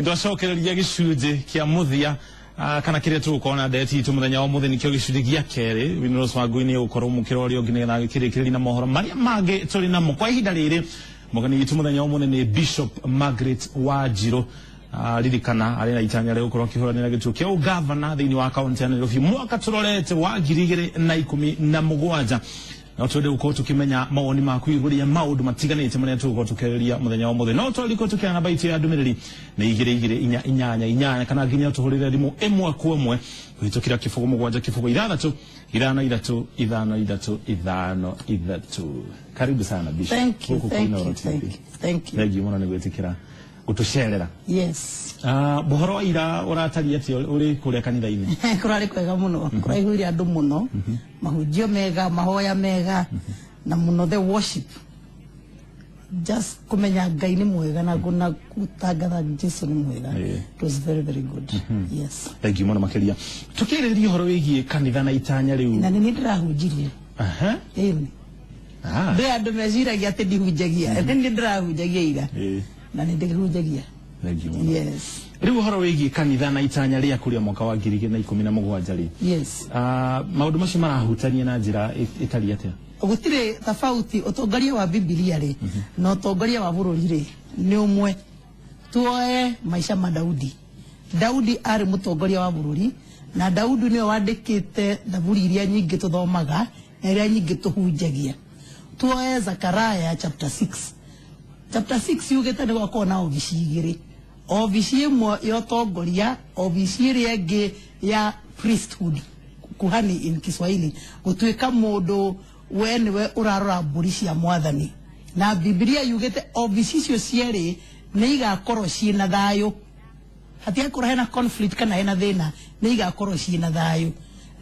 Twacokereria gĩcunjĩ kĩa mũthia, kana kĩrĩa tũgũkorwo na ndeereti itũ mũthenya wa ũmũthĩ nĩkĩo gĩcunjĩ gĩa kerĩ. Winrose Wangui nĩ ũgũkorwo mũkĩra ũrĩa ũngĩ nĩgetha gĩkĩrĩkĩrĩria na mohoro marĩa mangĩ tũrĩ namo kwa ihinda rĩrĩ. Mũgeni witũ mũthenya wa ũmũthĩ nĩ Bishop Margaret Wanjiru. Ririkana arĩ na itanya rĩa gũkorwo akĩhũranĩra gĩturwa kĩa ũgavana thĩinĩ wa kaunti ya Nairobi mwaka tũrorete wa 2017. No twende gũkorwo tũkĩmenya mawoni maku igũrũ rĩa maũndũ matiganĩte marĩa tũgũkorwo tũkĩarĩrĩria mũthenya wa ũmũthĩ. No twarĩkorwo tũkĩara namba itũ ya ndũmĩrĩri nĩ 22488, kana nginya tũhũrĩre thimũ ĩmwe kwa ĩmwe kũhĩtũkĩra 07006565353. Karibu sana, Bishop. Thank you, gũkũ thank Inooro you, TV. thank you, thank you. Thank you mũno nĩ gwĩtĩkĩra gũtũcerera. Yes. Ũhoro wa ira ũratariĩ atĩa ũrĩ kũrĩa kanitha-inĩ? Kũrarĩ kwega mũno, kũraihũire andũ mũno, mahunjio mega, mahoya mega, na mũno the worship. Just kũmenya Ngai nĩ mwega na gũtangatha Jesu nĩ mwega. It was very, very good. Yes. Thank you mũno makĩria. Tũkĩarĩrĩria ũhoro wĩgiĩ kanitha na itanya rĩu. Na nĩ niĩ ndĩrahunjirie. Ĩni. Ndĩ andũ meciragia atĩ ndihunjagia. Nĩ niĩ ndĩrahunjagia ira. Na nĩ ndĩhunjagia. Thank you mũno. Yes. Rĩu ũhoro wĩgiĩ kanitha na itanya rĩaku rĩa mwaka wa 2017 rĩ. Yes. Maũndũ macio marahutania na njĩra ĩtariĩ atĩa? Gũtirĩ tofauti ũtongoria wa Bibilia rĩ na ũtongoria wa bũrũri rĩ nĩ ũmwe. Tuoe maica ma Daudi. Daudi arĩ mũtongoria wa bũrũri na Daudi nĩwe wandĩkĩte thaburi iria nyingĩ tũthomaga na iria nyingĩ tũhunjagia. Tuoe Zakaria chapter 6. Chapter 6 yugĩte nĩ gwakorwo na obici igĩrĩ. Obici ĩmwe ya ũtongoria, obici ĩrĩa ĩngĩ ya priesthood, kuhani in Kiswahili, gũtuĩka mũndũ we nĩwe ũrarora mbũri cia mwathani. Na Bibilia yugĩte obici icio cierĩ nĩ igakorwo ciĩna thayũ. Hatigakorwo hena conflict kana hena thĩna, nĩ igakorwo ciĩna thayũ.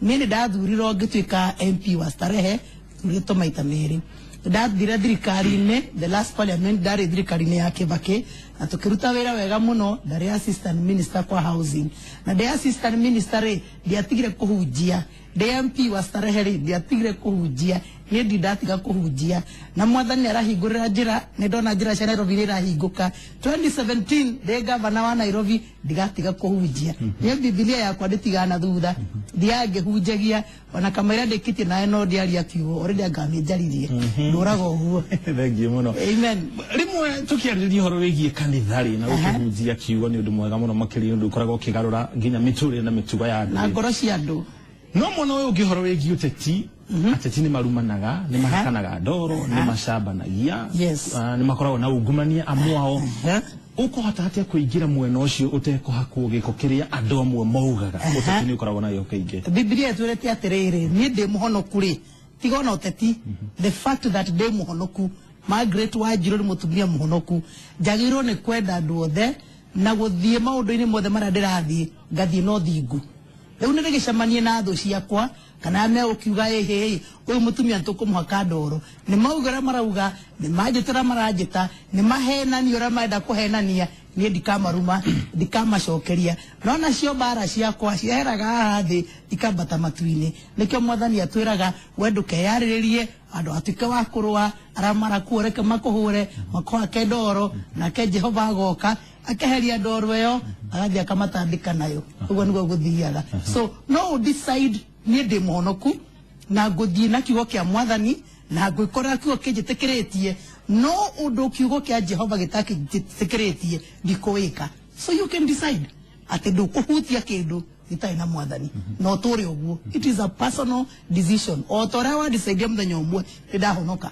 Niĩ nĩ ndathurirwo ngĩtuĩka MP wa Starehe, thurĩtwo maita merĩ. Ndathire thirikari-inĩ, the last parliament ndarĩ thirikari-inĩ ya Kibaki, na tũkĩruta wĩra wega mũno, ndarĩ assistant minister kwa housing. Na ndĩ assistant minister rĩ, ndiatigire kũhunjia. Ndĩ MP wa Starehe rĩ, ndiatigire kũhunjia. Niĩ ndi ndatiga kũhunjia. Na mwathani arahingũrĩra njĩra, nĩ ndona njĩra cia Nairobi iria irahingũka. 2017 ndĩ gavana wa Nairobi, ndigatiga kũhunjia. Niĩ Bibilia yakwa ndĩtigaga na thutha. Thiaga ngĩhunjagia, ona kamũira ndĩkĩtie nawe no ndiaria kiugo, already anga nĩ njaririe. Ndũraga ũguo. Thank you mũno. Amen. Rĩmwe tũkĩarĩrĩria ũhoro wĩgiĩ kanitha rĩ, na gũkĩhunjia kiugo nĩ ũndũ mwega mũno makĩria, ũndũ ũkoragwo ũkĩgarũra nginya mĩtũrĩre na mĩtugo ya andũ. Na ngoro cia andũ. No mwena ũyũ ũngĩ ũhoro wĩgiĩ ũteti, ateti nĩ marumanaga, nĩ mahakanaga ndoro, nĩ macambanagia, nĩ makoragwo na ungumania amwe ao. Ũkũhota atĩa kũingĩra mwena ũcio ũtekũhakwo gĩko kĩrĩa andũ amwe maugaga? Ũteti nĩ ũkoragwo na gĩko kĩingĩ. Bibilia ĩtwĩrĩte atĩrĩrĩ, niĩ ndĩ mũhonoku rĩ, tiga ona ũteti, the fact that ndĩ mũhonoku, Margaret Wanjiru nĩ mũtumia mũhonoku, njagĩrĩirwo nĩ kwenda andũ othe na gũthiĩ maũndũ-inĩ mothe marĩa ndĩrathiĩ, ngathiĩ na ũthingu. Rĩu nĩ ndĩgĩcemanie na thũ ciakwa, kana megũkiuga ĩhĩ, ũyũ mũtumia nĩtũkũmũhaka ndoro. Nĩ mauga ũrĩa marauga, nĩ manjĩta ũrĩa maranjĩta, nĩ mahenania ũrĩa marenda kũhenania, niĩ ndikamaruma, ndikamacokeria. No nacio mbara ciakwa cieheraga haha thĩ, ikambata matu-inĩ. Nĩkĩo mwathani atwĩraga, we ndũkeyarĩrĩrie, andũ atuĩke wa kũrũa, arĩa marakuo reke makũhũre, makũhake ndoro, nake Jehova agoka, akeheria ndoro ĩyo, agathiĩ akamatandĩka nayo. Ũguo nĩguo gũthiaga. So, no ũ decide niĩ ndĩ mũhonoku, na ngũthiĩ na kiugo kĩa mwathani, na ngwĩkorera kiugo kĩnjĩtĩkĩrĩtie, no ũndũ kiugo kĩa Jehova gĩtakĩnjĩtĩkĩrĩtie, ndikũwĩka. So you can decide atĩ ndũkũhutia kĩndũ gĩtarĩ na mwathani, na ũtũre ũguo. It is a personal decision. O ta ũrĩa wa decide mũthenya ũmwe, nĩ ndahonoka.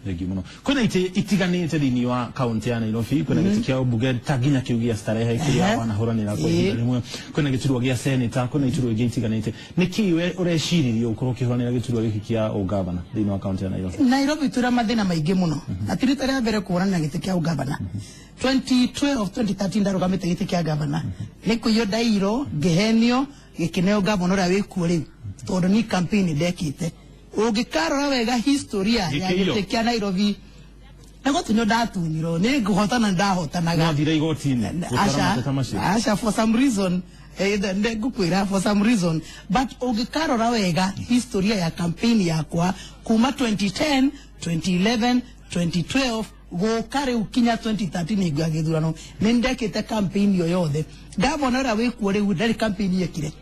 Thank you mũno. Kwĩna itĩ itiganĩte thĩinĩ wa kaunti ya Nairobi, kwĩna gĩtĩ kĩa ũmbunge ta nginya kĩu gĩa Starehe kĩrĩa wanahũranĩra kwa ihinda rĩmwe, kwĩna gĩturwa gĩa senator, kwĩna iturwa ingĩ itiganĩte. Nĩ kĩĩ we ũreciririe ũkorwo ũkĩhũranĩra gĩturwa gĩkĩ kĩa ũgavana thĩinĩ wa kaunti ya Nairobi? Nairobi twĩna mathĩna maingĩ mũno. Na ti rita rĩa mbere kũhũranĩra gĩtĩ kĩa ũgavana. 2012, 2013 ndarũgamĩte gĩtĩ kĩa gavana. Nĩ kũiywo ndaiyirwo, ngĩhenio, gĩkĩneo gavana ũrĩa wĩkuo rĩu, tondũ ni campaign ndekĩte. Ũngĩkarora wega historia ya Gĩkĩiywo. gĩtĩ kĩa Nairobi, nĩ gũtunywo ndatunyirwo, nĩ ngũhotana ndahotanaga. No thire igoti-inĩ, gũtwara mateta macio. Aca, for some reason, ngũkwĩra for some reason, but ũngĩkarora wega historia ya campaign yakwa kuma 2010, 2011, 2012, Gũka rĩu kinya 2013 hingo ya gĩthurano nĩ ndekĩte campaign yo yothe. Gavana ũrĩa wĩkuo rĩu ndarĩ campaign yekire,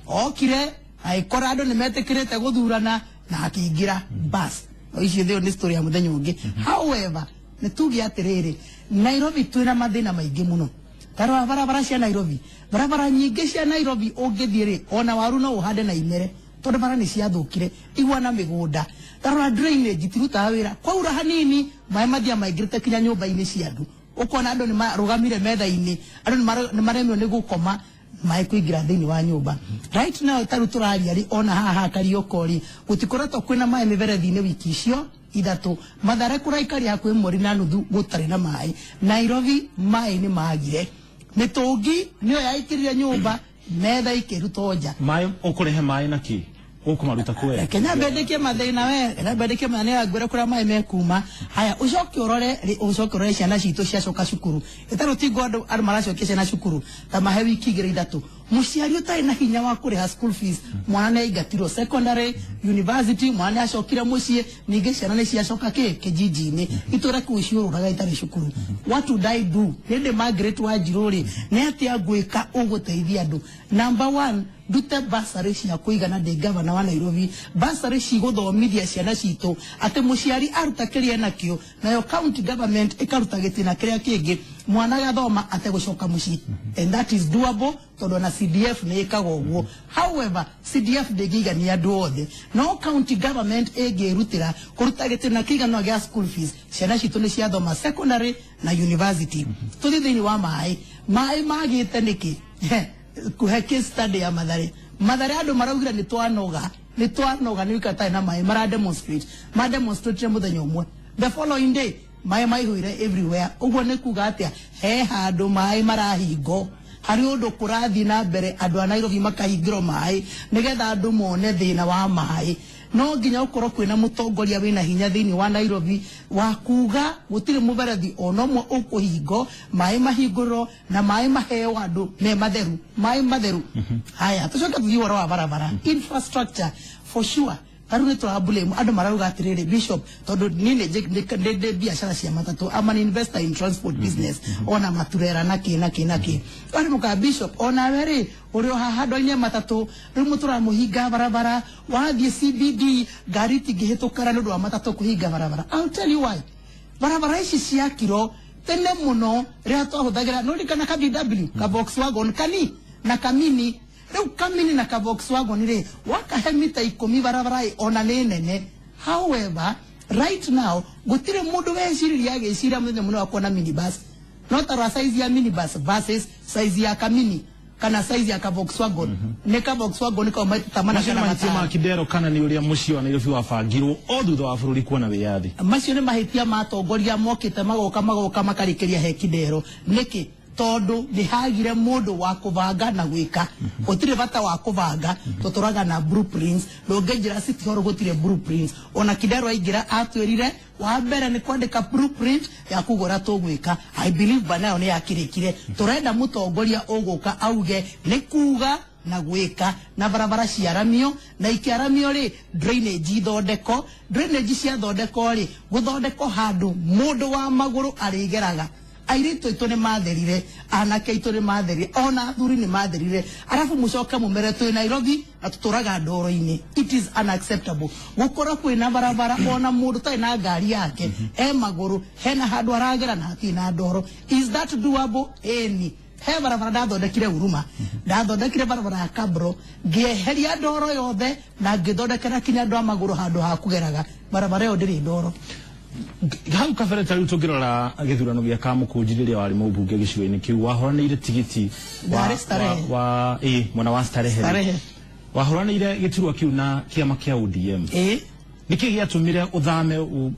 okire agĩkora andũ nĩ metĩkĩrĩte gũthurana na akĩingĩra bas. No icio thĩo nĩ story ya mũthenya ũngĩ. However, nĩ tuge atĩrĩrĩ, Nairobi twĩna mathĩna maingĩ mũno. Tarora barabara cia Nairobi, barabara nyingĩ cia Nairobi ũngĩthiĩ rĩ, ona waru no ũhande na imere tondũ bara nĩ ciathũkire igwa na mĩgũnda. Tarora drainage itirutaga wĩra, kwaura hanini maĩ mathiaga maingĩrĩte kinya nyũmba-inĩ cia andũ, ũkona andũ nĩ marũgamire metha-inĩ, andũ nĩ maremirwo nĩ gũkoma maĩ kũingĩra thĩinĩ wa nyũmba. Right now tarĩu tũraria rĩ, ona haha Karioko rĩ, gũtikoretwo kwĩna maĩ mĩberethi-inĩ wiki icio 3. Mathare kũraikaria hakuhĩ mweri na nuthu gũtarĩ na maĩ. Nairobi maĩ nĩ magire, mĩtũngi nĩyo yaikĩrire nyũmba, metha ikĩrutwo nja. Maĩ ũkũrehe maĩ na kĩ ũkũmaruta kwe? Reke nyambe ndĩkie mathĩna we, nyambe ndĩkie mathĩna ngwĩre kũrĩa maĩ mekuma. Haya, ũcoke ũrore rĩ, ũcoke ũrore ciana citũ ciacoka cukuru. Ĩtarĩ tingo andũ maracokia ciana cukuru ta mahe wiki 2 3. Mũciari ũtarĩ na hinya wa kũrĩha school fees, mwana nĩ aingatirwo secondary, university, mwana nĩ acokire mũciĩ, ningĩ ciana nĩ ciacoka kĩ kĩjiji-inĩ, itũra kũu ciũrũraga itarĩ cukuru. What would I do? Nĩ ndĩ Margaret Wanjiru rĩ, nĩ atĩa ngwĩka ũgũteithia andũ? Number 1, ndute basarĩ cia kũigana ndĩ gavana wa Nairobi, basarĩ cigũthomithia ciana citũ atĩ mũciari aruta kĩrĩa enakĩo, nayo county government ĩkaruta gĩtina kĩrĩa kĩngĩ, mwana agathoma ategũcoka mũciĩ. And that is doable tondũ ona CDF nĩ ĩkaga ũguo. However, CDF ndĩngĩigania andũ othe, no county government ĩngĩrutĩra kũruta gĩtina kĩigana gĩa school fees, ciana citũ nĩ ciathoma secondary na university. Tũthiĩ thĩinĩ wa maĩ, maĩ magĩte nĩkĩ? Kuhe case study ya Mathare. Mathare andũ maraugire nĩ twanoga, nĩ twanoga nĩ gũikara tarĩ na maĩ, mara demonstrate, ma demonstrate mũthenya ũmwe, the following day maĩ maihũire everywhere. Ũguo nĩ kuga atĩa? He handũ maĩ marahingo, harĩ ũndũ kũrathiĩ na mbere andũ a Nairobi makahingĩrwo maĩ nĩgetha andũ mone thĩna wa maĩ. No nginya ũkorwo kwĩna mũtongoria wĩna hinya thĩinĩ wa Nairobi wa kuga gũtirĩ mũberethi ona ũmwe ũkũhingo, maĩ mahingũrwo na maĩ maheo andũ me matheru, maĩ matheru. Haya, tũcoke tũthiĩ ũhoro wa barabara, infrastructure. For sure tarĩu nĩ tũra blame andũ marauga atĩrĩrĩ, Bishop, tondũ niĩ nĩ biacara cia matatũ, I'm an investor in transport business, ona maturera na kĩ na kĩ na kĩ. Andũ mũkaga Bishop, onawe rĩ ũrĩ o haha andũ-inĩ a matatũ, rĩu mũtũramũhinga barabara, wathiĩ CBD ngari itingĩhĩtũkara nĩ ũndũ wa matatũ kũhinga barabara. I'll tell you why. Barabara ici ciakirwo tene mũno rĩrĩa twahũthagĩra, nĩ ũririkana ka VW, ka Volkswagen kani na kamini. Rĩu kamini na ka Volkswagen rĩ, wakahe mita 10 barabara ĩ ona nĩ nene. However, right now gũtirĩ mũndũ weciririe agĩciria mũthenya mũno wa kuona minibus. No tarora size ya minibus versus size ya kamini kana size ya ka Volkswagen. Nĩ ka Volkswagen kau maita mana Macio nĩ kana mahĩtia ma matano. Kidero kana nĩ ũrĩa mũciĩ wa Nairobi wabangirwo o thutha wa bũrũri kuona wĩyathi? Macio nĩ mahĩtia ma atongoria mokĩte magoka makarĩkĩria he Kidero. Nĩkĩ? Tondũ nĩ hagire mũndũ wa kũbanga na gwĩka. Gũtirĩ bata wa kũbanga, tũtũraga na blueprints. Ndũngĩnjĩra City Hall gũtirĩ blueprints. Ona Kidero aingĩra atwĩrire wa mbere nĩ kwandĩka blueprint ya kũgũra tũgwĩka. I believe by now nĩ yakĩrĩkire. Tũrenda mũtongoria ũgũka auge nĩ kuga na gwĩka, na barabara ciaramio, na ikĩaramio rĩ, drainage ithondeko, drainage ciathondekwo rĩ, gũthondekwo handũ mũndũ wa magũrũ arĩgeraga. Airĩtu aitũ nĩ matherire, anake aitũ nĩ matherire, ona athuri nĩ matherire, arabu mũcoke mũmere twĩ Nairobi na tũtũraga ndoro-inĩ. It is unacceptable gũkorwo kwĩna barabara ona mũndũ ũtarĩ na ngari yake e magũrũ, hena handũ aragera na hatirĩ na ndoro. Is that doable? Ĩni. He barabara ndathondekire Huruma, ndathondekire barabara ya Kabro, ngĩeheria ndoro yothe na ngĩthondekera kinya andũ a magũrũ handũ ha kũgeraga. Barabara ĩyo ndĩrĩ ndoro. Hau kabere ta rĩu tũngĩrora gĩthurano gĩa Kamũkũnji rĩrĩa warĩ mũmbunge gĩcigo-inĩ kĩu, wahoranĩire tigiti Ndarĩ Starehe. wa mwena wa Starehe. Starehe. Wahoranĩire gĩturwa kĩu na kĩama kĩa ODM. Nĩkĩ gĩatũmire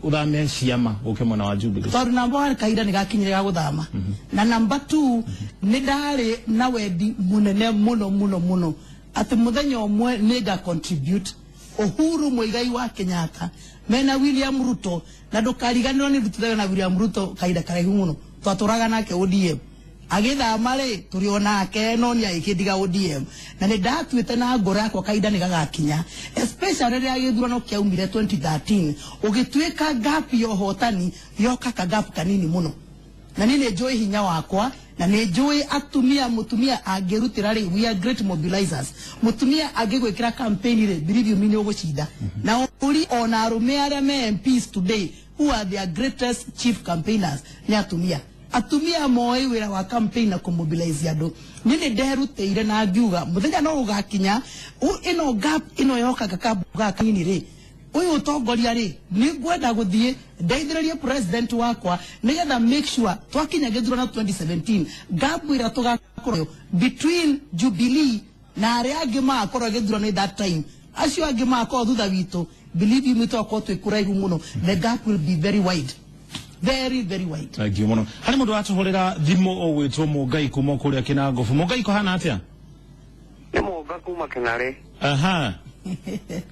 ũthame ciama ũke mwena wa Jubilee? Tondũ namba 1 kahinda nĩ gakinyire ga gũthama, na namba 2 nĩ ndarĩ na wendi mũnene mũno mũno mũno atĩ mũthenya ũmwe nĩ nga contribute Uhuru Muigai wa Kenyatta mena William Ruto, na ndũkariganĩrwo nĩ ndutithagio na William Ruto kahinda karaihu mũno, twatũraga nake ODM. Agĩthama rĩ tũrĩ onake no nĩ agĩkĩndiga ODM na nĩ ndatuĩte na ngoro yakwa kahinda nĩ gagakinya, especially rĩrĩa gĩthurano kĩaumire 2013 ũgĩtuĩka gap ya ũhotani yoka ka gap kanini mũno. Na niĩ nĩ njũĩ hinya wakwa na nĩ njũĩ atumia, mũtumia angĩrutĩra rĩ, we are great mobilizers. Mũtumia angĩgwĩkĩra campaign rĩ, believe you me, nĩ ũgũcinda. Na ũri ona arũme arĩa me MPs today who are their greatest chief campaigners nĩ atumia. Atumia moĩ wĩra wa campaign na kũmobilize andũ. Niĩ nĩ nderutĩire na ngiuga mũthenya no ũgakinya ĩno gap ĩno yokaga kambuga kanini rĩ, ũyũ ũtongoria rĩ, nĩ ngwenda gũthiĩ ndeithĩrĩrie president wakwa nĩgetha make sure twakinya gĩthurano 2017 gap ĩrĩa tũgakorwo between Jubilee na arĩa angĩ magakorwo gĩthurano that time, acio angĩ magakorwo thutha witũ, believe you me, tũgakorwo twĩ kũraihu mũno. The gap will be very wide, very very wide. Thank you mũno. Harĩ mũndũ watũhũrĩra thimũ ũgwĩtwo Mũngai kuma kũrĩa Kĩnangobu. Mũngai, kũhana atĩa? Nĩ mũnga kuma Kĩnarĩ. Aha.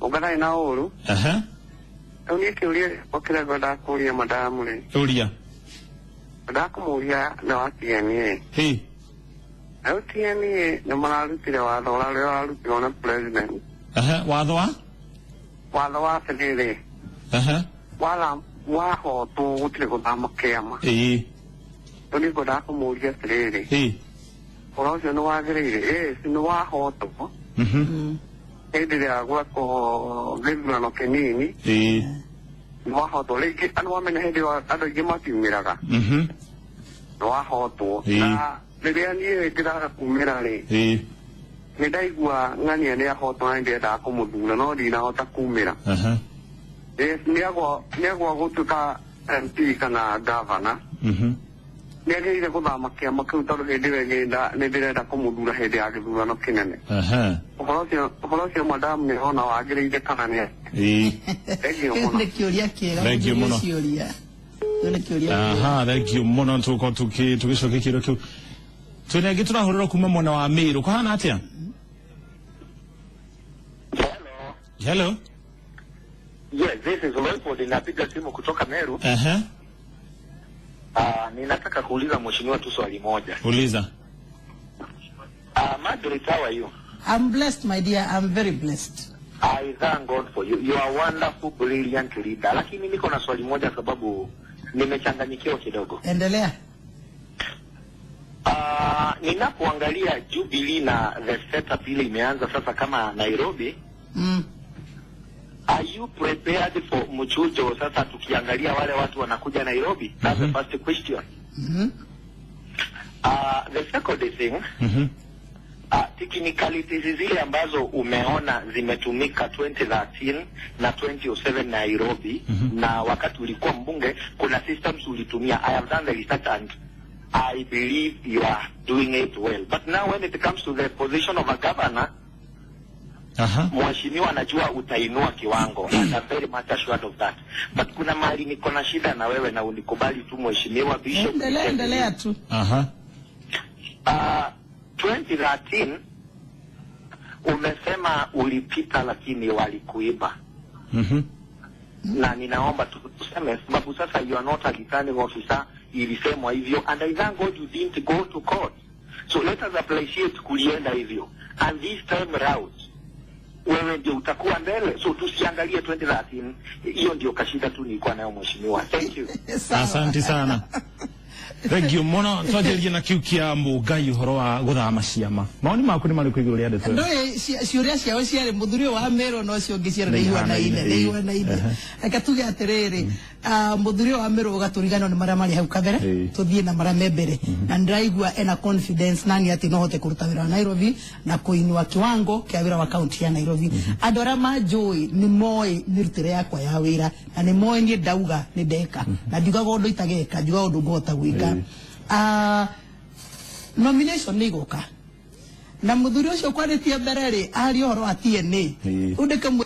Mũnga ndarĩ na ũru. Aha. Rĩu niĩ kĩũria gĩakwa kĩrĩa ngwendaga kũria madamu rĩ, ũria. Ngwendaga kũmũria nĩ wa TNA. Hĩ. Rĩu TNA nĩ mararutire watho ũrĩa ũrarutirwo nĩ president. Aha, watho wa watho wa atĩrĩrĩ, aha, watha wahotwo gũtirĩ gũthama kĩama. Ĩĩ. Rĩu niĩ ngwendaga kũmũria atĩrĩrĩ, ĩĩ, ũhoro ũcio nĩ wagĩrĩire? Ĩĩ, nĩ wahotwo hĩndĩ ĩrĩa gwekwo gĩthurano kĩnini, ĩĩ, nĩ wahotwo rĩngĩ, andũ wamenya hĩndĩ ĩyo andũ aingĩ matiumĩraga, nĩ wahotwo. Ĩĩ. Na rĩrĩa niĩ ndĩraga kumĩra rĩ, ĩĩ, nĩ ndaigua ng'ania nĩ ahotwo na nĩ ndĩrendaga kũmũthura no ndinahota kumĩra. Aha. Nĩ agwa gũtuĩka MP kana gavana, nĩ agĩrĩire gũthama kĩama kĩu tondũ hĩndĩ ĩyo ĩngĩ nĩ ndĩrenda kũmũthura hĩndĩ ya gĩthurano kĩnene? Aha. Ũhoro ũcio madamu nĩ ona wagĩrĩire kana nĩ? Ĩĩ. Thank you mũno. Nĩ kĩũria kĩega. Thank you mũno. Ciũria. Kĩu nĩ kĩũria kĩega. Aha, thank you mũno. Tũgũkorwo tũgĩcokia kĩũria kĩu. Twĩna ĩngĩ tũrahũrĩrwo kuma mwena wa Mĩrũ. Kũhana atĩa? Hello. Hello. Yes, this is Leopold, ninapiga simu kutoka Meru. Aha. Ninataka kuuliza mheshimiwa tu swali moja. Uliza. Margaret, how are you? I'm blessed, my dear. I'm very blessed. I thank God for you. You are wonderful, brilliant leader. Lakini niko na swali moja sababu nimechanganyikiwa kidogo. Endelea. Ninapoangalia Jubilee na the setup ile imeanza sasa kama Nairobi, are you prepared for mchujo sasa tukiangalia wale watu wanakuja Nairobi? That's the first question. The second thing, technicalities zile ambazo umeona zimetumika 2013 na 2007 Nairobi, na wakati ulikuwa mbunge kuna systems ulitumia. I have done the research and I believe you are doing it well. But now when it comes to the position of a governor, mheshimiwa, anajua utainua kiwango and I'm very much assured of that. But kuna mahali niko na shida na wewe na unikubali tu, mheshimiwa Bishop. Endelea, endelea tu. 2013 umesema ulipita lakini walikuiba. Na ninaomba tu tuseme sababu sasa you are not a returning officer, ilisemwa hivyo and I thank God you didn't go to court. So let us appreciate kulienda hivyo. And this time round wewe ndio utakuwa mbele, so tusiangalie 2013. Hiyo ndio kashida tu nilikuwa nayo, mheshimiwa. Thank you. Sawa. Asante sana, thank you mũno. Twanjĩrĩrie na kiu kia Mũngai, ũhoro wa gũthama ciama, mawoni maku nĩ marĩkũ igũrũ rĩa ndeto ĩyo? Ndũĩ ciũria ciao ciarĩ mũthuri ũyũ wa Meru na ũcio ũngĩ ciarĩ Nĩ nĩ ihanaine, ihanaine, nĩ ihanaine. Reke tuge atĩrĩrĩ, mũthuri ũyũ wa Meru ũgatũriganĩrwo nĩ marĩa marĩ hau kabere, tũthiĩ na marĩa me mbere. Na ndĩraigua ena confidence nani atĩ no hote kũruta wĩra wa Nairobi na kũinua kiwango kĩa wĩra wa kaunti ya Nairobi. Andũ arĩa manjũĩ nĩ moĩ mĩrutĩre yakwa ya wĩra na nĩ moĩ niĩ ndauga nĩ ndeka na ndiugaga ũndũ itageka, njugaga ũndũ ngũhota gwĩka. Nomination nĩ igũka na mũthuri ũcio kwarĩtie mbere rĩ aria ũhoro wa TNA. Rĩu ndĩkĩmwĩ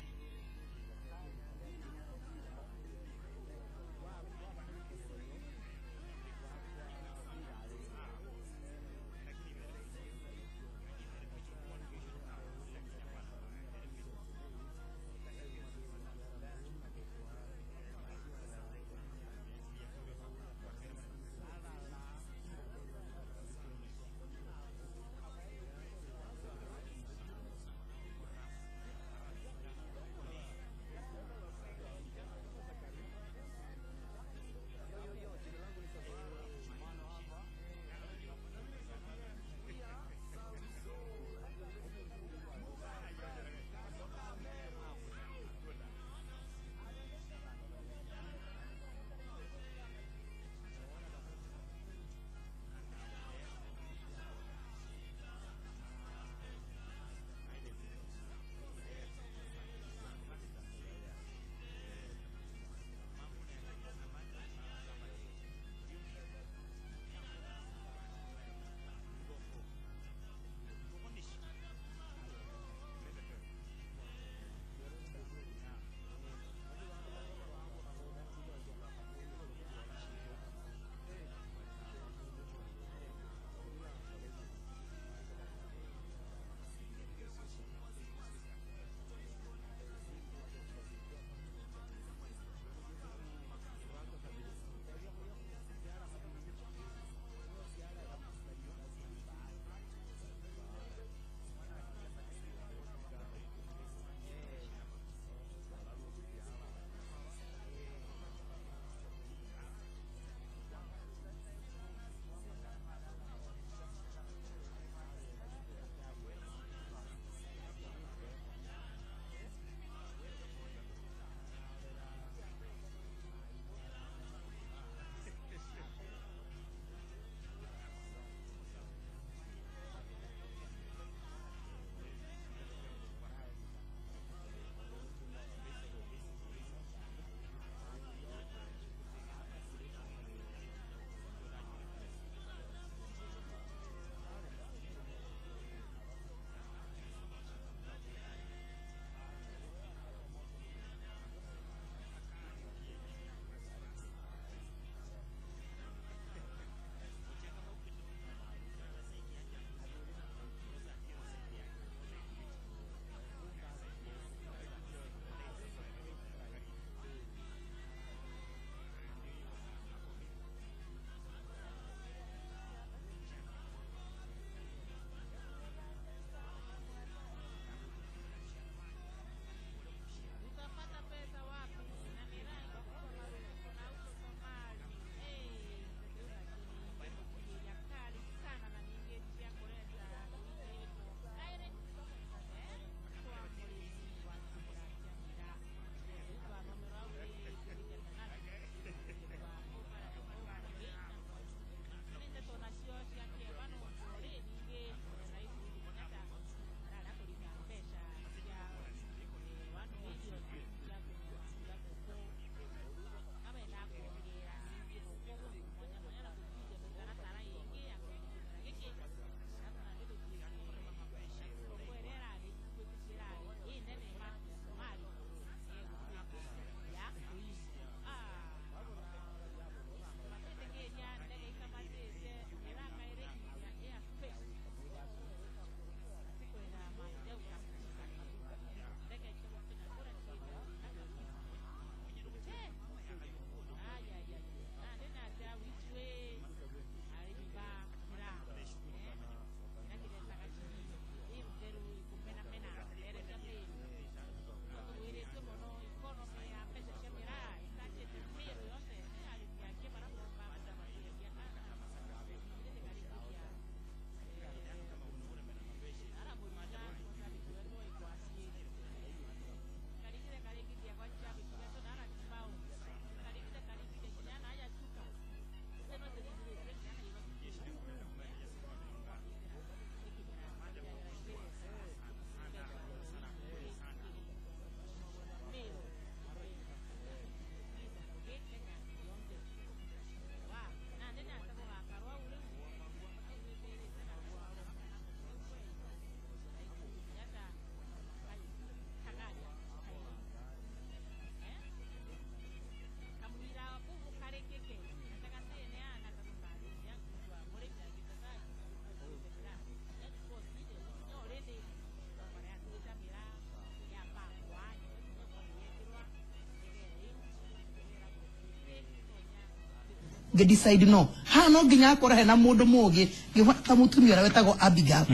Ngĩ decide no haha no nginya akorwo hena mũndũ mũgĩ, ngĩgwata mũtumia ũrĩa wetagwo Abigail,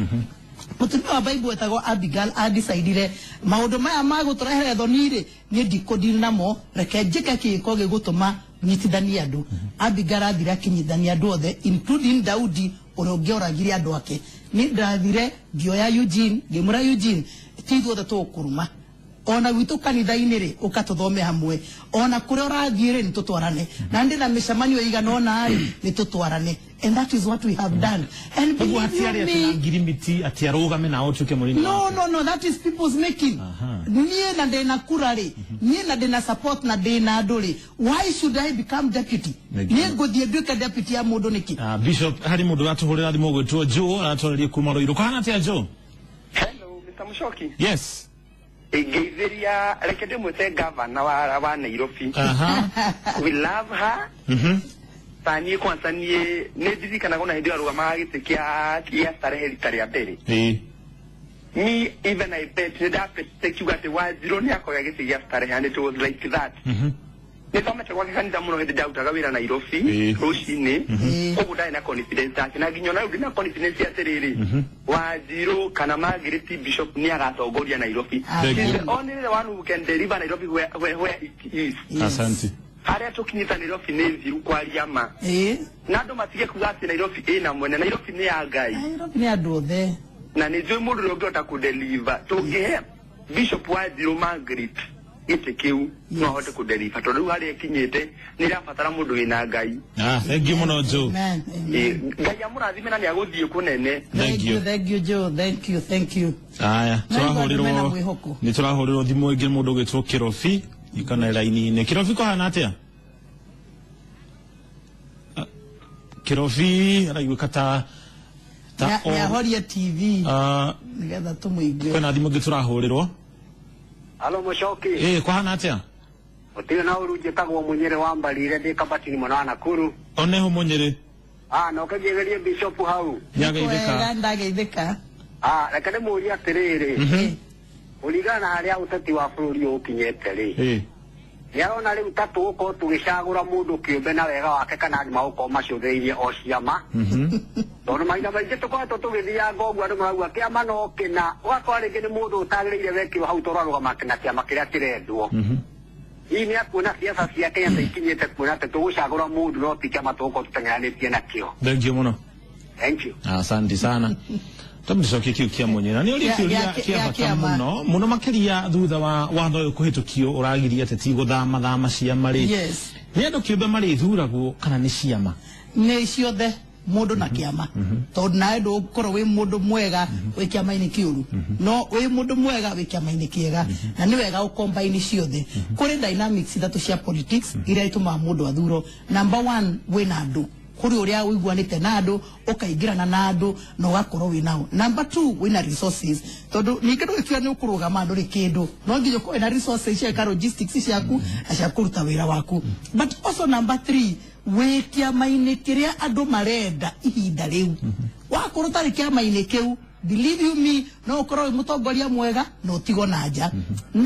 mũtumia wa Bible wetagwo Abigail. Adecidire maũndũ maya ma gũtũrehere thoni rĩ, niĩ ndikũdeal namo, reke njĩke kĩko gĩgũtũma nyitithanie andũ. Abigail athire akĩnyitithania andũ othe, including Daudi ũrĩa ũngĩoragire andũ ake. Niĩ ndathire ngĩoya Eugene, ngĩmwĩra, "Eugene, ti ithuothe tũgũkũruma, ona gwitũ kanitha-inĩ rĩ, ũka tũthome hamwe, ona kũrĩa ũrathiĩ rĩ, nĩ tũtwarane, na ndĩ na mĩcemanio ĩigana ũna rĩ, nĩ tũtwarane." And that is what we have done, and Ũguo believe you hatiarĩ atĩ na me, ngirimiti atĩ arũgame na ũtuĩke mũrĩmi No, wake. no, that is people's making. Niĩ na ndĩna kura rĩ, niĩ na ndĩna support na ndĩna andũ rĩ, why should I become deputy? Thank you. Niĩ ngũthiĩ nduĩke deputy ya mũndũ nĩkĩ? Ah, Bishop, harĩ mũndũ ũratũhũrĩra thimũ ũgwĩtwo Joe, aratwarĩria kuma Ruiru. Kũhana atĩa, Joe? Hello, Mr. Mushoki. Yes. Ngeithĩria, reke ndĩmwĩte gavana wa Nairobi. We love her. Ta niĩ kwanza, niĩ nĩ ndirikanaga ona hĩndĩ ĩyo arũgamaga gĩtĩ kĩa Starehe rita rĩa mbere. Me even I bet, nĩ ndabetete kiuga atĩ Wanjirũ nĩ akoya gĩtĩ gĩa Starehe, and it was like that. Nĩ thomete gwake kanitha mũno hĩndĩ ndarutaga wĩra Nairobi rũcinĩ. Koguo ndarĩ na confidence yake, na nginya ona rĩu ndĩna confidence atĩrĩrĩ, Wanjirũ kana Margaret Bishop nĩ agatongoria Nairobi. Thank you. She's the only one who can deliver Nairobi where it is. Yes. Asante. Harĩa tũkinyĩte Nairobi nĩ thiru kwaria ma. Na andũ matige kuga atĩ Nairobi ĩna mwene. Nairobi nĩ ya Ngai. Nairobi nĩ andũ othe. Na nĩ njũĩ mũndũ ũrĩa ũngĩhota kũdeliver, tũngĩhe Bishop Wanjirũ Margaret gĩtĩ kĩu, no ahote kũdeliver, tondũ rĩu harĩa ĩkinyĩte nĩ ĩrabatara mũndũ wĩna Ngai. Ah, thank you mũno, Joe. Amen. Amen. Ngai amũrathime na nĩ agũthiĩ kũnene. Thank you. Thank you, Joe. Thank you, thank you. Aya, Na igua andũ mena tũrahũrĩrwo mwĩhoko. nĩ tũrahũrĩrwo thimũ ĩngĩ, mũndũ ũgwĩtwo Kĩrobi ikana raini-inĩ. Kĩrobi, kũhana atĩa? Ah, Kĩrobi araiguĩka ta Nĩ ahorie TV Ah, nĩgetha tũmũigue. Kwĩna thimũ ĩngĩ tũrahũrĩrwo. Halo, Mushoki. Ĩ, kũhana atĩa? Gũtirĩ na ũru, njĩtagwo Mũnyĩrĩ wa Mbarire, ndĩ Kabatini mwena wa Nakuru. Oneho, Mũnyĩrĩ. Ah, no kĩgerie Bishop hau. Nĩageithĩka. Wega, ndageithĩka. Ah, reke ndĩmũrie atĩrĩrĩ. Kũringana na harĩa ũteti wa bũrũri ũyũ ũkinyĩte rĩ, nĩ arona rĩu ta tũgũkorwo tũgĩcagũra mũndũ kĩũmbe na wega wake, kana andũ magũkorwo macũthĩrĩirie o ciama? Tondũ mahinda maingĩ tũkoretwo tũgĩthianga ũguo, andũ marauga kĩama no kĩna, ũgakora rĩngĩ nĩ mũndũ ũtagĩrĩire wekĩrwo hau tondũ arũgama na kĩama kĩrĩa kĩrendwo. Hihi nĩ akuona siasa cia Kenya ta ikinyĩte kuona atĩ tũgũcagũra mũndũ no ti kĩama tũgũkorwo tũteng'eranĩtie nakĩo? Thank you mũno. Thank you. Asante sana. Tamũcokie kĩu kĩa Mũnyĩra nĩ ũria kĩũria kĩa gĩa bata kĩama. mũno mũno makĩria thutha wa watho ũyũ kũhĩtũkio ũragiria ateti gũthama thama ciama rĩ, nĩ andũ kĩũmbe marĩthuragwo kana nĩ ciama? Nĩ ciothe, mũndũ na kĩama, tondũ nawe ndũgũkorwo wĩ mũndũ mwega wĩ kĩama-inĩ kĩũru, no wĩ mũndũ mwega wĩ kĩama-inĩ kĩega, na nĩ wega ũkombaini ciothe. Kũrĩ dynamics ithatũ cia politics iria itũmaga mũndũ athuro. Number one, wĩna andũ, kũrĩ ũrĩa ũiguanĩte na andũ, ũkaingĩrana na andũ na ũgakorwo wĩ nao. Number two, wĩna resources, tondũ ningĩ ndũgĩkiuga nĩ ũkũrũgama ndũrĩ kĩndũ, no nginya ũkorwo wĩna resources cia logistics ciaku na cia kũruta wĩra waku. But also number three, wĩ kĩama-inĩ kĩrĩa andũ marenda ihinda rĩu. Wakorwo ũtarĩ kĩama-inĩ kĩu, believe you me, no ũkorwo wĩ mũtongoria mwega na ũtigwo na nja.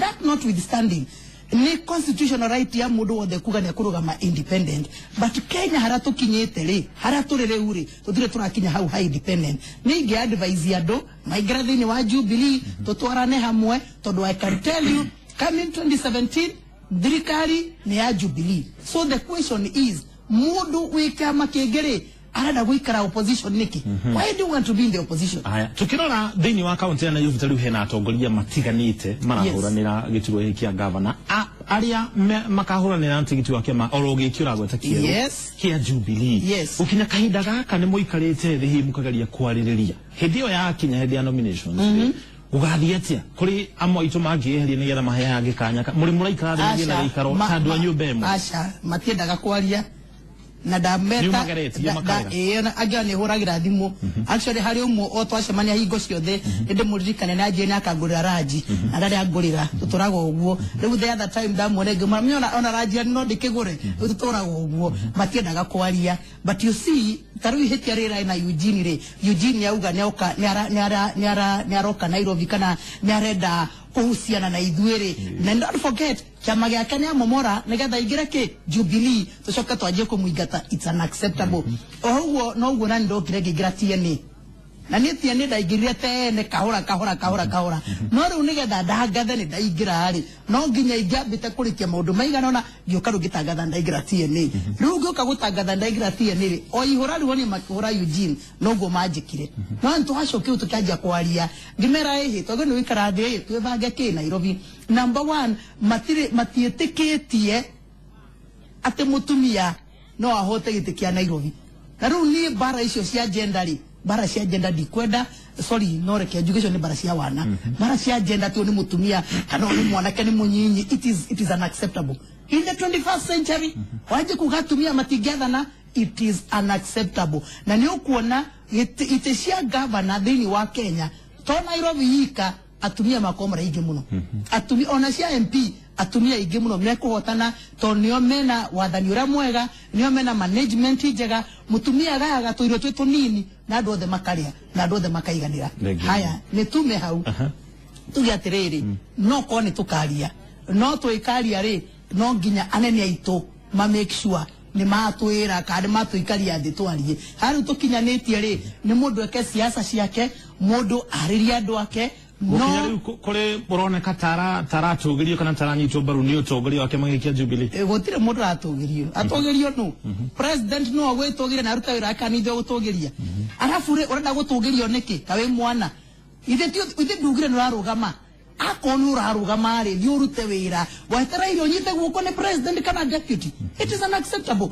That notwithstanding, nĩ constitutional right ya mũndũ wothe kuga nĩ akũrũgama independent, but Kenya harĩa tũkinyĩte rĩ, harĩa tũrĩ rĩu rĩ, tũtirĩ tũrakinya hau ha independent. Nĩ ingĩ advise andũ maingĩra thĩinĩ wa Jubilee, tũtwarane hamwe, tondũ I can tell you, coming 2017 thirikari nĩ ya Jubilee. So the question is, mũndũ wĩ kĩama kĩngĩ rĩ, arenda gũikara opposition nĩkĩ? Why do you want to be in the opposition? Aya, tukirora thĩinĩ wa kaunti ya Nairobi, ta rĩu hena atongoria matiganĩte marahũranĩra gĩturwa gĩkĩ kĩa gavana. Arĩa makahũranĩra tigiti wa kĩama oro gĩkĩ ũragweta kĩerũ kĩa Jubilee, gũkinya kahinda gaka nĩ mũikarĩte thĩ hihi mũkageria kwarĩrĩria hĩndĩ ĩyo yakinya, hĩndĩ ya nominations, gũgathiĩ atĩa? Kũrĩ amwe aitũ mangĩeheria nĩgetha mahe angĩ kanya mũrĩ mũraikara thĩ mũgĩe na gĩikaro ta andũ a nyũmba ĩmwe? Aca, matiendaga kwaria na ndameta. Nĩ ũmageretie makarega? Ĩĩ, ona angĩ nĩ hũragĩra thimũ. Actually, harĩ ũmwe o twacemania hingo ciothe nĩ ndĩmũririkane na anjĩre nĩ akangũrĩra ranji, na ndarĩ angũrĩra, tũtũraga ũguo. Rĩu the other time ndamuona ngĩmwĩra, "Menya ona ranji no ndĩkĩgũre." Rĩu tũtũraga ũguo, matiendaga kwaria. But you see, ta rĩu ihĩtia rĩrĩ na Eugene rĩ, Eugene auga nĩoka nĩ aroka Nairobi kana nĩ arenda kũhuciana na ithuĩ rĩ, na don't forget Kĩama gĩake nĩ amomora nĩgetha aingĩre kĩ Jubilee, tũcoke twanjie kũmũingata. It's unacceptable. O ũguo noguo nani ndokire ngĩingĩra TNA, na niĩ TNA ndaingĩrire tene kahora kahora kahora kahora, no rĩu nĩgetha ndangathe nĩ ndaingĩra rĩ, no nginya ingĩambĩte kũrĩkia maũndũ maigana ũna, ngĩũka rĩu ngĩtangatha ndaingĩra TNA. Rĩu ngĩũka gũtangatha ndaingĩra TNA rĩ, o ihũra rĩu oni makĩhũra Eugene noguo manjĩkire, no nĩ twacokire rĩu tũkĩanjia kwaria, ngĩmera ĩhĩ twagĩrĩirwo nĩ gũikara thĩ ĩ twĩbange kĩ Nairobi. Number one, matirĩ matiĩtĩkĩtie atĩ mũtumia no ahote gĩtĩ kĩa Nairobi. Na rĩu niĩ mbara icio cia gender rĩ, mbara cia gender ndikwenda, sorry, no reke njuge icio nĩ mbara cia wana. Mbara cia gender atĩ ũyũ nĩ mũtumia kana ũyũ nĩ mwanake nĩ mũnyinyi, it is unacceptable in the 21st century. Wanjie kuga atumia matingĩathana, it is unacceptable. Na nĩ ũkuona itĩ cia gavana thĩinĩ wa Kenya, to Nairobi ika, atumia makorwo marĩ aingĩ mũno. Atumia ona cia MP, atumia aingĩ mũno mekũhotana, tondũ nĩo mena wathani ũrĩa mwega, nĩo mena management njega. Mũtumia agayaga tũirio twĩ tũnini na andũ othe makarĩa na andũ othe makaiganĩra. Thank you. Haya, nĩ tume hau tuge atĩrĩrĩ, no korwo nĩ tũkaria, no twĩkaria rĩ, no nginya anene aitũ ma make sure nĩ matwĩra kana nĩ matũikaria thĩ twarie. Harĩa tũkinyanĩtie rĩ, nĩ mũndũ eke siasa ciake, mũndũ arĩrie andũ ake. Gũkinya No rĩu kũrĩ ũroneka taratũgĩrio kana taranyitwo mbaru nĩ ũtongoria wa kĩama gĩkĩ kĩa Jubilee? Gũtirĩ mũndũ aratũgĩrio. Atũgĩrio nũ? President no agwĩtũgĩria na aruta wĩra wake, kanitha gũtũgĩria. Arabu rĩ, ũrenda gũtũgĩrio nĩkĩ ta wĩ mwana? Ithe ithe ndugire nĩ ũrarũgama. Akorwo nĩ ũrarũgama rĩ, thiĩ ũrute wĩra. Wetereire ũnyite guoko nĩ president kana deputy? It is unacceptable.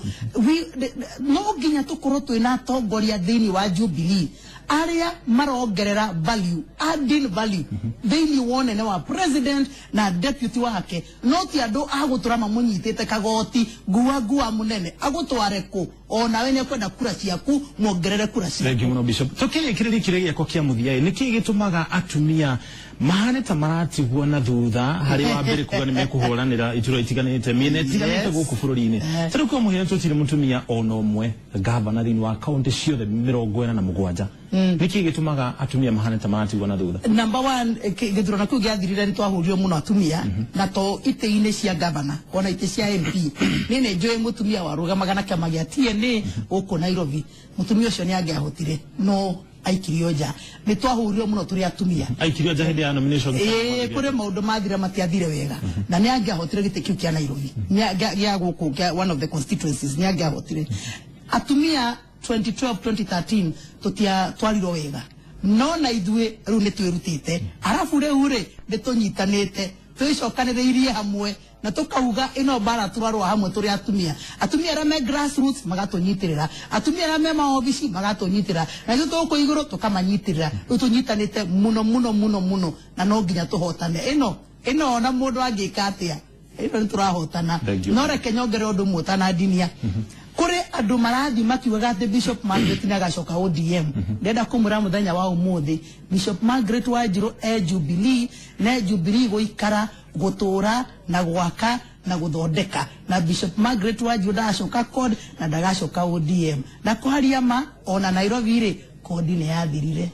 No nginya tũkorwo twĩna atongoria thĩinĩ wa Jubilee arĩa marongerera value, adding value thĩinĩ wa ũnene wa president na deputy wake, no ti andũ a gũtũra mamũnyitĩte kagoti ngua ngua mũnene agũtware kũ. Onawe nĩ ekwenda kura ciaku, muongerere kura ciaku. Thank you mũno, Bishop. Tũkĩrĩkĩrĩria kĩrĩa gĩakwa kĩa mũthia ĩ, nĩkĩ gĩtũmaga atumia mahane ta maratigwo na thutha harĩ wa mbere kuga nĩ mekũhũranĩra iturwa itiganĩte, mĩena ĩtiganĩte gũkũ bũrũri-inĩ? Ta rĩu kwa mũhiano, tũtirĩ mũtumia ona ũmwe gavana thĩinĩ wa kaũntĩ ciothe 47. Nĩkĩ gĩtũmaga atumia mahane ta maratigwo na thutha? Number one, gĩthurano kĩu gĩathirire nĩ twahũrirwo mũno atumia, na to itĩ-inĩ cia gavana, ona itĩ cia MP. Niĩ nĩ njũĩ mũtumia warũgamaga na kĩama gĩa TNA gũkũ Nairobi. Mũtumia ũcio nĩ angĩahotire, no aikirio nja. Nĩ twahũrirwo mũno tũrĩ atumia. Aikirio nja hĩndĩ ya nomination? Ĩĩ, kũrĩ maũndũ mathire matiathire wega, na nĩ angĩahotire gĩtĩ kĩu kĩa Nairobi. Gĩa gũkũ kĩa one of the constituencies, nĩ angĩahotire. Atumia 2012 2013 tũtia twarirwo wega, no na ithuĩ rĩu nĩ twĩrutĩte. Arabu rĩu rĩ, nĩ tũnyitanĩte, twĩcokanĩrĩirie hamwe na tukauga ĩno mbara tũrarũa hamwe tũrĩ atumia. Atumia arĩa me grassroots magatũnyitĩrĩra, atumia arĩa me maobici magatũnyitĩrĩra, na ithuĩ tũgũkũ igũrũ tũkamanyitĩrĩra. Rĩu tũnyitanĩte mũno mũno mũno mũno, na no nginya tũhotane ĩno. Ĩno ona mũndũ angĩka atĩa, ĩno nĩ tũrahotana. Thank you. No reke nyongere ũndũ ũmwe ũtanandinia. Kũrĩ andũ marathiĩ makiugaga atĩ Bishop Margaret nĩ agacoka ODM. Ndĩrenda kũmwĩra mũthenya wa ũmũthĩ, Bishop Margaret Wanjiru e Jubilee, na e Jubilee gũikara, gũtũra na gwaka na gũthondeka. Na Bishop Margaret Wanjiru ndagacoka CORD na ndagacoka ODM. Na kwaria ma, ona Nairobi rĩ, CORD nĩ yathirire.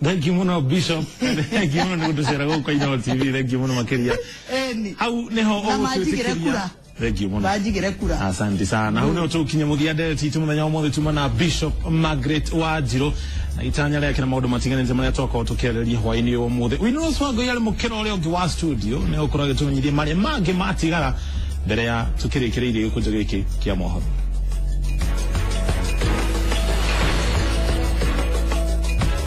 Thank you mũno, Bishop. Thank you mũno nĩ gũtũcera gũkũ Inooro TV. Thank you mũno makĩria. Ĩni. Hau niho Na manjigĩre ũgũtwĩtĩkĩria. kura. Thank you mũno. Manjigĩre kura. Asante sana. Hau niho tũkinya mũthia ndereti itũ mũthenya wa ũmũthĩ. Tuma na Bishop Margaret Wanjiru na itanya rĩake na maũndũ matiganĩte marĩa twakorwo tũkĩarĩrĩria hwaĩ-inĩ ũyũ ũmũthĩ. Winrose Wangũi arĩ mũkĩra ũrĩa ũngĩ wa studio nĩ ũkorwo agĩtũmenyithia marĩa mangĩ matigara mbere ya tũkĩrĩkĩrĩirie gĩkũnjo gĩkĩ kĩa mohoro.